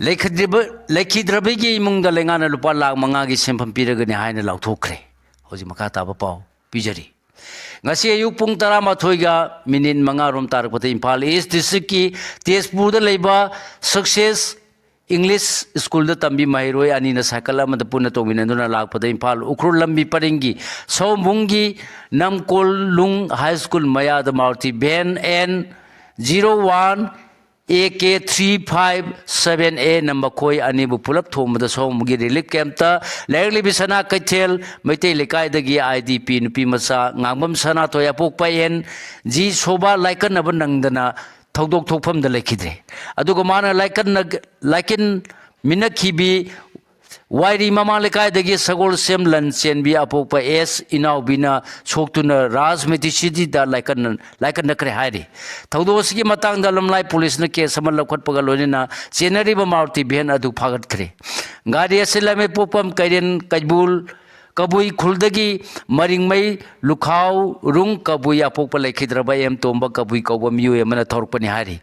ꯂꯩꯈꯤꯗ꯭ꯔꯤꯕ-, ꯂꯩꯈꯤꯗ꯭ꯔꯕꯒꯤ ꯏꯃꯨꯡꯗ ꯂꯩꯉꯥꯛꯅ ꯂꯨꯄꯥ ꯂꯥꯈ ꯃꯉꯥꯒꯤ ꯁꯦꯟꯐꯝ ꯄꯤꯔꯒꯅꯤ ꯍꯥꯏꯅ ꯂꯥꯎꯊꯣꯛꯈ꯭ꯔꯦ꯫ ꯍꯧꯖꯤꯛ ꯃꯈꯥ ꯇꯥꯕ ꯄꯥꯎ ꯄꯤꯖꯔꯤ꯫ ꯉꯁꯤ ꯑꯌꯨꯛ ꯄꯨꯡ ꯇꯔꯥꯃꯥꯊꯣꯏꯒ ꯃꯤꯅꯤꯠ ꯃꯉꯥ ꯔꯣꯝ ꯇꯥꯔꯛꯄꯗ ꯏꯝꯐꯥꯜ East Districtꯀꯤ ꯇꯦꯖꯄꯨꯔꯗ ꯂꯩꯕ Success English Schoolꯗ ꯇꯝꯕꯤ ꯃꯍꯩꯔꯣꯏ ꯑꯅꯤꯅ cycle ꯑꯃꯗ ꯄꯨꯟꯅ ꯇꯣꯡꯃꯤꯟꯅꯗꯨꯅ ꯂꯥꯛꯄꯗ ꯏꯝꯐꯥꯜ ꯎꯈ꯭ꯔꯨꯜ ꯂꯝꯕꯤ ꯄꯔꯤꯡꯒꯤ ꯁꯑꯣꯝꯕꯨꯡꯒꯤ ꯅꯝꯀꯣꯜꯂꯨꯡ High School ꯃꯌꯥꯗ Maruti van N zero one A K three five seven A ꯅ ꯃꯈꯣꯏ ꯑꯅꯤꯕꯨ ꯄꯨꯂꯞ ꯊꯣꯝꯕꯗ ꯁꯑꯣꯝꯕꯨꯡꯒꯤ relief campꯇ ꯂꯩꯔꯛꯂꯤꯕꯤ ꯁꯅꯥ ꯀꯩꯊꯦꯜ ꯃꯩꯇꯩ ꯂꯩꯀꯥꯏꯗꯒꯤ IDP ꯅꯨꯄꯤ ꯃꯆꯥ ꯉꯥꯡꯕꯝ ꯁꯅꯥꯊꯣꯏ ꯑꯄꯣꯛꯄ N G ꯁꯣꯕꯥ ꯂꯥꯏꯀꯠꯅꯕ ꯅꯪꯗꯅ ꯊꯧꯗꯣꯛ ꯊꯣꯛꯐꯝꯗ ꯂꯩꯈꯤꯗ꯭ꯔꯦ꯫ ꯑꯗꯨꯒ ꯃꯥꯅ ꯂꯥꯏꯀꯠꯅ-, ꯂꯥꯏꯀꯠꯃꯤꯟꯅꯈꯤꯕꯤ ꯋꯥꯏꯔꯤ ꯃꯃꯥ ꯂꯩꯀꯥꯏꯗꯒꯤ ꯁꯒꯣꯜꯁꯦꯝ ꯂꯟꯆꯦꯟꯕꯤ ꯑꯄꯣꯛꯄ S ꯏꯅꯥꯎꯕꯤꯅ ꯁꯣꯛꯇꯨꯅ ꯔꯥꯖ ꯃꯦꯗꯤꯁꯤꯇꯤꯗ ꯂꯥꯏꯀꯠꯅ-, ꯂꯥꯏꯀꯠꯅꯈ꯭ꯔꯦ ꯍꯥꯏꯔꯤ꯫ ꯊꯧꯗꯣꯛ ꯑꯁꯤꯒꯤ ꯃꯇꯥꯡꯗ ꯂꯝꯂꯥꯏ ꯄꯨꯂꯤꯁꯅ case ꯑꯃ ꯂꯧꯈꯠꯄꯒ ꯂꯣꯏꯅꯅ ꯆꯦꯟꯅꯔꯤꯕ Maruti van ꯑꯗꯨ ꯐꯥꯒꯠꯈ꯭ꯔꯦ꯫ ꯒꯥꯔꯤ ꯑꯁꯤ ꯂꯥꯏꯃꯩꯄꯣꯛꯄꯝ ꯀꯩꯔꯦꯟ ꯀꯩꯕꯨꯜ ꯀꯕꯨꯏ ꯈꯨꯜꯗꯒꯤ ꯃꯔꯤꯡꯃꯩ ꯂꯨꯈꯥꯎ ꯔꯨꯡ ꯀꯕꯨꯏ ꯑꯄꯣꯛꯄ ꯂꯩꯈꯤꯗ꯭ꯔꯕ ꯑꯦꯝ ꯇꯣꯝꯕ ꯀꯕꯨꯏ ꯀꯧꯕ ꯃꯤꯑꯣꯏ ꯑꯃꯅ ꯊꯣꯔꯛꯄꯅꯤ ꯍꯥꯏꯔꯤ꯫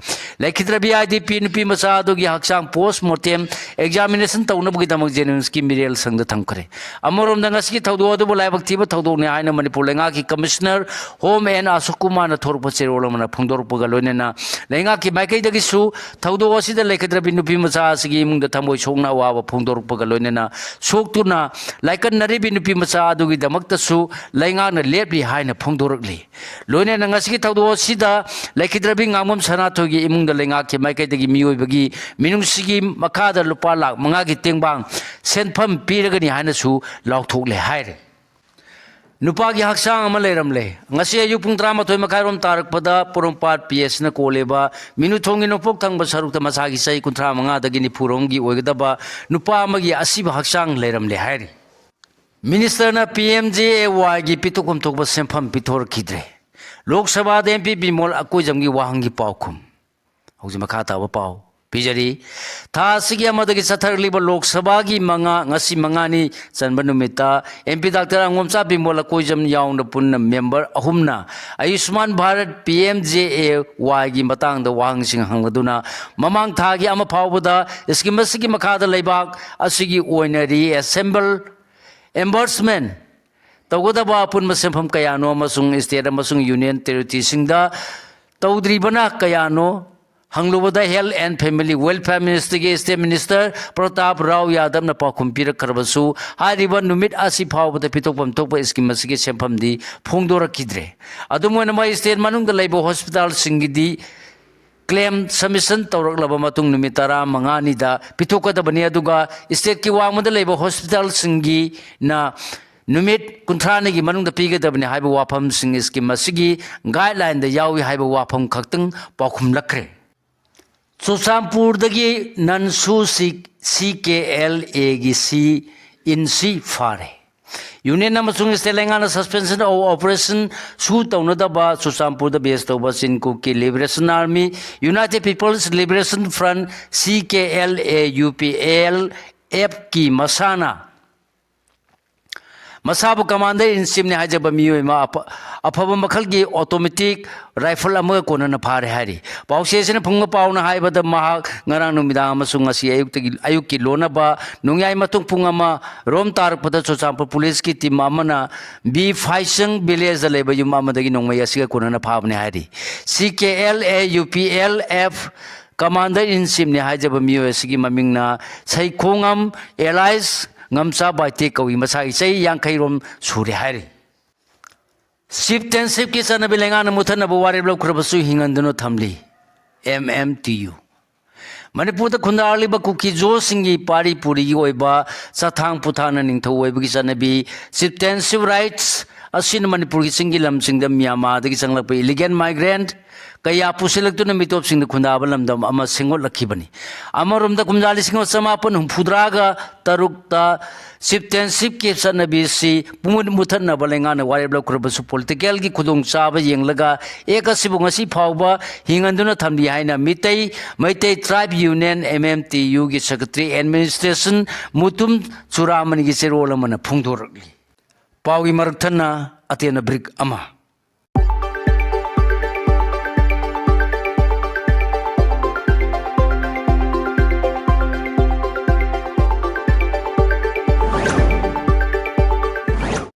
ꯂꯩꯈꯤꯗ꯭ꯔꯕꯤ ꯑꯥꯏ ꯗꯤ ꯄꯤ ꯅꯨꯄꯤ ꯃꯆꯥ ꯑꯗꯨꯒꯤ ꯍꯛꯆꯥꯡ ꯄꯣꯁ ꯃꯣꯔꯇꯦꯝ ꯑꯦꯛꯖꯥꯃꯤꯅꯦꯁꯟ ꯇꯧꯅꯕꯒꯤꯗꯃꯛ ꯖꯦꯅꯤꯝꯁꯀꯤ ꯃꯤꯔꯦꯜ ꯁꯪꯗ ꯊꯝꯈ꯭ꯔꯦ꯫ ꯑꯃꯔꯣꯝꯗ ꯉꯁꯤꯒꯤ ꯊꯧꯗꯣꯛ ꯑꯗꯨꯕꯨ ꯂꯥꯏꯕꯛ ꯊꯤꯕ ꯊꯧꯗꯣꯛꯅꯤ ꯍꯥꯏꯅ ꯃꯅꯤꯄꯨꯔ ꯂꯩꯉꯥꯛꯀꯤ ꯀꯃꯤꯁꯅꯔ ꯍꯣꯝ ꯑꯦꯟ ꯑꯁꯣꯛ ꯀꯨꯃꯥꯔꯅ ꯊꯣꯔꯛꯄ ꯆꯦꯔꯣꯜ ꯑꯃꯅ ꯐꯣꯡꯗꯣꯔꯛꯄꯒ ꯂꯣꯏꯅꯅ ꯂꯩꯉꯥꯛꯀꯤ ꯃꯥꯏꯀꯩꯗꯒꯤꯁꯨ ꯊꯧꯗꯣꯛ ꯑꯁꯤꯗ ꯂꯩꯈꯤꯗ꯭ꯔꯕꯤ ꯅꯨꯄꯤ ꯃꯆꯥ ꯑꯁꯤꯒꯤ ꯏꯃꯨꯡꯗ ꯊꯃꯣꯏ ꯁꯣꯛꯅ ꯑꯋꯥꯕ ꯐꯣꯡꯗꯣꯔꯛꯄꯒ ꯂꯣꯏꯅꯅ ꯁꯣꯛꯇꯨꯅ ꯂꯥꯏꯀꯠꯅꯔꯤꯕꯤ ꯅꯨꯄꯤ ꯃꯆꯥ ꯑꯗꯨꯒꯤꯗꯃꯛꯇꯁꯨ ꯂꯩꯉꯥꯛꯅ ꯂꯦꯞꯂꯤ ꯍꯥꯏꯅ ꯐꯣꯡꯗꯣꯔꯛꯂꯤ꯫ ꯂꯣꯏꯅꯅ ꯉꯁꯤꯒꯤ ꯊꯧꯗꯣꯛ ꯑꯁꯤꯗ ꯂꯩꯈꯤꯗ꯭ꯔꯕꯤ ꯉꯥꯡꯕꯝ ꯁꯅꯥꯊꯣꯏꯒꯤ ꯏꯃꯨꯡꯗ ꯂꯩꯉꯥꯛꯀꯤ ꯃꯥꯏꯀꯩꯗꯒꯤ ꯃꯤꯑꯣꯏꯕꯒꯤ ꯃꯤꯅꯨꯡꯁꯤꯒꯤ ꯃꯈꯥꯗ ꯂꯨꯄꯥ ꯂꯥꯈ ꯃꯉꯥꯒꯤ ꯇꯦꯡꯕꯥꯡ ꯁꯦꯟꯐꯝ ꯄꯤꯔꯒꯅꯤ ꯍꯥꯏꯅꯁꯨ ꯂꯥꯎꯊꯣꯛꯂꯦ ꯍꯥꯏꯔꯦ꯫ ꯅꯨꯄꯥꯒꯤ ꯍꯛꯆꯥꯡ ꯑꯃ ꯂꯩꯔꯝꯂꯦ꯫ ꯉꯁꯤ ꯑꯌꯨꯛ ꯄꯨꯡ ꯇꯔꯥꯃꯥꯊꯣꯏ ꯃꯈꯥꯏꯔꯣꯝ ꯇꯥꯔꯛꯄꯗ ꯄꯣꯔꯣꯝꯄꯥꯠ ꯄꯤ ꯑꯦꯁꯅ ꯀꯣꯜꯂꯤꯕ ꯃꯤꯅꯨꯊꯣꯡꯒꯤ ꯅꯣꯡꯄꯣꯛ ꯊꯪꯕ ꯁꯔꯨꯛꯇ ꯃꯁꯥꯒꯤ ꯆꯍꯤ ꯀꯨꯟꯊ꯭ꯔꯥ ꯃꯉꯥꯗꯒꯤ ꯅꯤꯐꯨꯔꯣꯝꯒꯤ ꯑꯣꯏꯒꯗꯕ ꯅꯨꯄꯥ ꯑꯃꯒꯤ ꯑꯁꯤꯕ ꯍꯛꯆꯥꯡ ꯂꯩꯔꯝꯂꯦ ꯍꯥꯏꯔꯤ꯫ ꯃꯤꯅꯤꯁꯇꯔꯅ ꯄꯤ ꯑꯦꯝ ꯖꯦ ꯑꯦ ꯋꯥꯏꯒꯤ ꯄꯤꯊꯣꯛꯐꯝ ꯊꯣꯛꯄ ꯁꯦꯟꯐꯝ ꯄꯤꯊꯣꯔꯛꯈꯤꯗ꯭ꯔꯦ꯫ ꯂꯣꯛ ꯁꯚꯥꯗ ꯑꯦꯝ ꯄꯤ ꯕꯤꯃꯣꯜ ꯑꯀꯣꯏꯖꯝꯒꯤ ꯋꯥꯍꯪꯒꯤ ꯄꯥꯎꯈꯨꯝ꯫ ꯍꯧꯖꯤꯛ ꯃꯈꯥ ꯇꯥꯕ ꯄꯥꯎ ꯄꯤꯖꯔꯤ꯫ ꯊꯥ ꯑꯁꯤꯒꯤ ꯑꯃꯗꯒꯤ ꯆꯠꯊꯔꯛꯂꯤꯕ ꯂꯣꯛ ꯁꯚꯥꯒꯤ ꯃꯉꯥ, ꯉꯁꯤ ꯃꯉꯥꯅꯤ ꯆꯟꯕ ꯅꯨꯃꯤꯠꯇ M P doctor ꯑꯉꯣꯝꯆꯥ Bimol Akoijam ꯌꯥꯎꯅ ꯄꯨꯟꯅ ꯃꯦꯝꯕꯔ ꯑꯍꯨꯝꯅ ꯑꯌꯨꯁꯃꯥꯟ ꯚꯥꯔꯠ ꯄꯤ ꯑꯦꯝ ꯖꯦ ꯑꯦ ꯋꯥꯏꯒꯤ ꯃꯇꯥꯡꯗ ꯋꯥꯍꯪꯁꯤꯡ ꯍꯪꯂꯗꯨꯅ ꯃꯃꯥꯡ ꯊꯥꯒꯤ ꯑꯃ ꯐꯥꯎꯕꯗ ꯁ꯭ꯀꯤꯝ ꯑꯁꯤꯒꯤ ꯃꯈꯥꯗ ꯂꯩꯕꯥꯛ ꯑꯁꯤꯒꯤ ꯑꯣꯏꯅ ꯔꯤꯑꯦꯁꯦꯝꯕꯜ ꯑꯦꯝꯕꯔꯁꯃꯦꯟ ꯇꯧꯒꯗꯕ ꯑꯄꯨꯟꯕ ꯁꯦꯟꯐꯝ ꯀꯌꯥꯅꯣ ꯑꯃꯁꯨꯡ ꯁ꯭ꯇꯦꯠ ꯑꯃꯁꯨꯡ ꯌꯨꯅꯤꯌꯟ ꯇꯦꯔꯤꯇꯣꯔꯤꯁꯤꯡꯗ ꯇꯧꯗ꯭ꯔꯤꯕꯅ ꯀꯌꯥꯅꯣ ꯍꯪꯂꯨꯕꯗ Health and Family Welfare Ministryꯒꯤ State Minister Pratap Rao ꯌꯥꯗꯕꯅ ꯄꯥꯎꯈꯨꯝ ꯄꯤꯔꯛꯈ꯭ꯔꯕꯁꯨ ꯍꯥꯏꯔꯤꯕ ꯅꯨꯃꯤꯠ ꯑꯁꯤ ꯐꯥꯎꯕꯗ ꯄꯤꯊꯣꯛꯐꯝ ꯊꯣꯛꯄ ꯁ꯭ꯀꯤꯝ ꯑꯁꯤꯒꯤ ꯁꯦꯟꯐꯝꯗꯤ ꯐꯣꯡꯗꯣꯔꯛꯈꯤꯗ꯭ꯔꯦ꯫ ꯑꯗꯨꯝ ꯑꯣꯏꯅꯃꯛ ꯁ꯭ꯇꯦꯠ ꯃꯅꯨꯡꯗ ꯂꯩꯕ ꯍꯣꯁꯄꯤꯇꯥꯜꯁꯤꯡꯒꯤꯗꯤ ꯀ꯭ꯂꯦꯝ ꯁꯕꯃꯤꯁꯟ ꯇꯧꯔꯛꯂꯕ ꯃꯇꯨꯡ ꯅꯨꯃꯤꯠ ꯇꯔꯥꯃꯉꯥꯅꯤꯗ ꯄꯤꯊꯣꯛꯀꯗꯕꯅꯤ, ꯑꯗꯨꯒ ꯁ꯭ꯇꯦꯠꯀꯤ ꯋꯥꯡꯃꯗ ꯂꯩꯕ ꯍꯣꯁꯄꯤꯇꯥꯜꯁꯤꯡꯒꯤꯅ ꯅꯨꯃꯤꯠ ꯀꯨꯟꯊ꯭ꯔꯥꯅꯤꯒꯤ ꯃꯅꯨꯡꯗ ꯄꯤꯒꯗꯕꯅꯤ ꯍꯥꯏꯕ ꯋꯥꯐꯝꯁꯤꯡ ꯁ꯭ꯀꯤꯝ ꯑꯁꯤꯒꯤ ꯒꯥꯏꯗꯂꯥꯏꯟꯗ ꯌꯥꯎꯏ ꯍꯥꯏꯕ ꯋꯥꯐꯝ ꯈꯛꯇꯪ ꯄꯥꯎꯈꯨꯝꯂꯛꯈ꯭ꯔꯦ꯫ ꯆꯨꯔꯆꯥꯟꯄꯨꯔꯗꯒꯤ ꯅꯟꯁꯨ ꯁꯤ, ꯁꯤ ꯀꯦ ꯑꯦꯜ ꯑꯦꯒꯤ ꯁꯤ ꯏꯟꯁꯤ ꯐꯥꯔꯦ꯫ ꯌꯨꯅꯤꯌꯟ ꯑꯃꯁꯨꯡ ꯁ꯭ꯇꯦꯠ ꯂꯩꯉꯥꯛꯅ suspension of operation ꯁꯨ ꯇꯧꯅꯗꯕ ꯆꯨꯔꯆꯥꯟꯄꯨꯔꯗ ꯕꯦꯁ ꯇꯧꯕ Chin Kuki liberation army, United People's Liberation Front, C K L A, U P L ꯑꯦꯐꯀꯤ ꯃꯁꯥꯅ ꯃꯁꯥꯕꯨ commander in chiefꯅꯤ ꯍꯥꯏꯖꯕ ꯃꯤꯑꯣꯏ ꯑꯃ ꯑꯐ-, ꯑꯐꯕ ꯃꯈꯜꯒꯤ automatic rifle ꯑꯃꯒ ꯀꯣꯟꯅꯅ ꯐꯥꯔꯦ ꯍꯥꯏꯔꯤ꯫ ꯄꯥꯎꯆꯦ ꯑꯁꯤꯅ ꯐꯪꯕ ꯄꯥꯎꯅ ꯍꯥꯏꯕꯗ, ꯃꯍꯥꯛ ꯉꯔꯥꯡ ꯅꯨꯃꯤꯗꯥꯡ ꯑꯃꯁꯨꯡ ꯉꯁꯤ ꯑꯌꯨꯛꯇꯒꯤ, ꯑꯌꯨꯛꯀꯤ ꯂꯣꯟꯅꯕ ꯅꯣꯡꯌꯥꯏ ꯃꯇꯨꯡ ꯄꯨꯡ ꯑꯃ ꯔꯣꯝ ꯇꯥꯔꯛꯄꯗ ꯆꯨꯔꯆꯥꯟꯄꯨꯔ ꯄꯨꯂꯤꯁꯀꯤ team ꯑꯃꯅ ꯕꯤ ꯐꯥꯏꯁꯪ villageꯗ ꯂꯩꯕ ꯌꯨꯝ ꯑꯃꯗꯒꯤ ꯅꯣꯡꯃꯩ ꯑꯁꯤꯒ ꯀꯣꯟꯅꯅ ꯐꯥꯕꯅꯤ ꯍꯥꯏꯔꯤ꯫ C K L A U P L F commander in chiefꯅꯤ ꯍꯥꯏꯖꯕ ꯃꯤꯑꯣꯏ ꯑꯁꯤꯒꯤ ꯃꯃꯤꯡꯅ ꯁꯩꯈꯣꯡꯉꯝ alias ꯉꯝꯆꯥ ꯕꯥꯏꯇꯦ ꯀꯧꯏ꯫ ꯃꯁꯥꯒꯤ ꯆꯍꯤ ꯌꯥꯡꯈꯩ ꯔꯣꯝ ꯁꯨꯔꯦ ꯍꯥꯏꯔꯤ꯫ Chieftainshipꯀꯤ ꯆꯠꯅꯕꯤ ꯂꯩꯉꯥꯛꯅ ꯃꯨꯊꯠꯅꯕ ꯋꯥꯔꯦꯞ ꯂꯧꯈ꯭ꯔꯕꯁꯨ ꯍꯤꯡꯍꯟꯗꯨꯅ ꯊꯝꯂꯤ꯫ M M T U꯫ ꯃꯅꯤꯄꯨꯔꯗ ꯈꯨꯟꯗꯥꯔꯛꯂꯤꯕ ꯀꯨꯀꯤ-ꯖꯣꯁꯤꯡꯒꯤ ꯄꯥꯔꯤ ꯄꯨꯔꯤꯒꯤ ꯑꯣꯏꯕ ꯆꯊꯥꯡ ꯄꯨꯊꯥꯅ ꯅꯤꯡꯊꯧ ꯑꯣꯏꯕꯒꯤ ꯆꯠꯅꯕꯤ, chieftainship rights, ꯑꯁꯤꯅ ꯃꯅꯤꯄꯨꯔꯒꯤ ꯆꯤꯡꯒꯤ ꯂꯝꯁꯤꯡꯗ ꯃ꯭ꯌꯥꯟꯃꯥꯔꯗꯒꯤ ꯆꯪꯂꯛꯄ illegal migrant ꯀꯌꯥ ꯄꯨꯁꯤꯜꯂꯛꯇꯨꯅ ꯃꯤꯇꯣꯞꯁꯤꯡꯗ ꯈꯨꯟꯗꯥꯕ ꯂꯝꯗꯝ ꯑꯃ ꯁꯦꯝꯒꯠꯂꯛꯈꯤꯕꯅꯤ꯫ ꯑꯃꯔꯣꯝꯗ, ꯀꯨꯝꯖꯥ ꯂꯤꯁꯤꯡ ꯑꯃ ꯆꯃꯥꯄꯟ ꯍꯨꯝꯐꯨꯇꯔꯥꯒ ꯇꯔꯨꯛꯇ chieftainshipꯀꯤ ꯆꯠꯅꯕꯤꯁꯤ ꯄꯨꯡꯃꯨꯠ ꯃꯨꯊꯠꯅꯕ ꯂꯩꯉꯥꯛꯅ ꯋꯥꯔꯦꯞ ꯂꯧꯈ꯭ꯔꯕꯁꯨ, political ꯒꯤ ꯈꯨꯗꯣꯡꯆꯥꯕ ꯌꯦꯡꯂꯒ act ꯑꯁꯤꯕꯨ ꯉꯁꯤ ꯐꯥꯎꯕ ꯍꯤꯡꯍꯟꯗꯨꯅ ꯊꯝꯂꯤ ꯍꯥꯏꯅ Meitei, Meitei Tribe Union, M M T U ꯒꯤ secretary administration ꯃꯨꯇꯨꯝ ꯆꯨꯔꯥꯃꯅꯤꯒꯤ ꯆꯦꯔꯣꯜ ꯑꯃꯅ ꯐꯣꯡꯗꯣꯔꯛꯂꯤ꯫ ꯄꯥꯎꯒꯤ ꯃꯔꯛ ꯊꯠꯅ ꯑꯇꯦꯟꯕ brief ꯑꯃ꯫